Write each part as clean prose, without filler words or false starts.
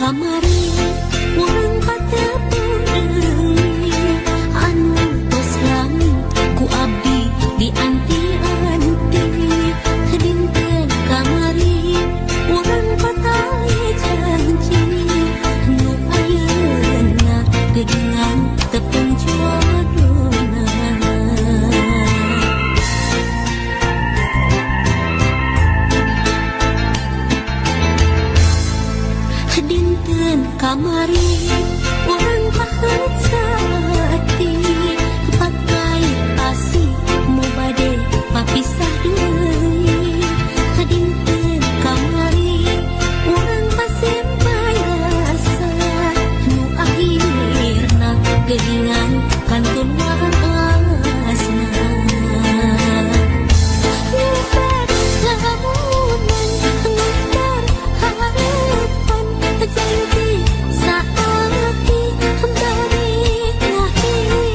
Kamari urang patepung deui anu tos lami ku abdi dianti-anti. Dinten kamari urang patali janji nu ayeuna geuningan tepung jodona. Dinten kamari urang pahet saati pakai pasi mu bade papisah deui. Dinten kamari urang pasempay asa nu akhirna geuningan kantun waasna. Ngubar lamunan ngubar harapan janji saati bari ngahiji.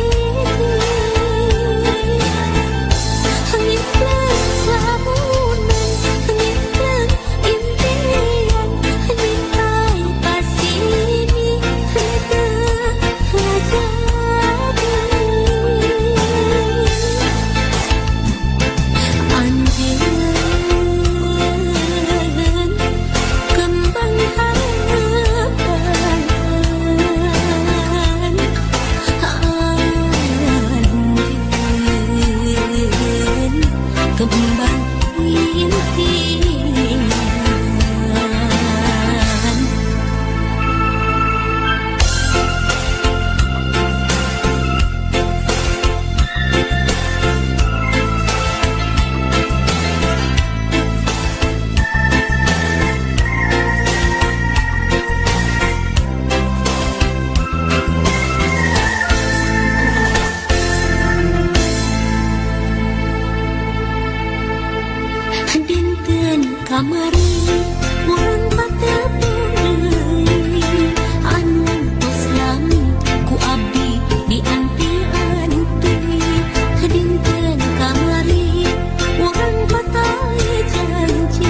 Ngimpleng lamunan ngimpleng impian nyintai pasini teu jadi. Anjeun kembang harapan, anjeun kembang impian. Dinten kamari urang patepung deui anu tos lami ku abdi dianti-anti. Dinten kamari urang patali janji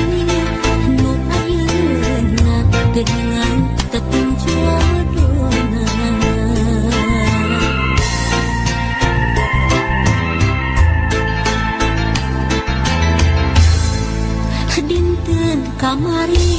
nu ayeuna geuningan tepung jodona. Dinten kamari.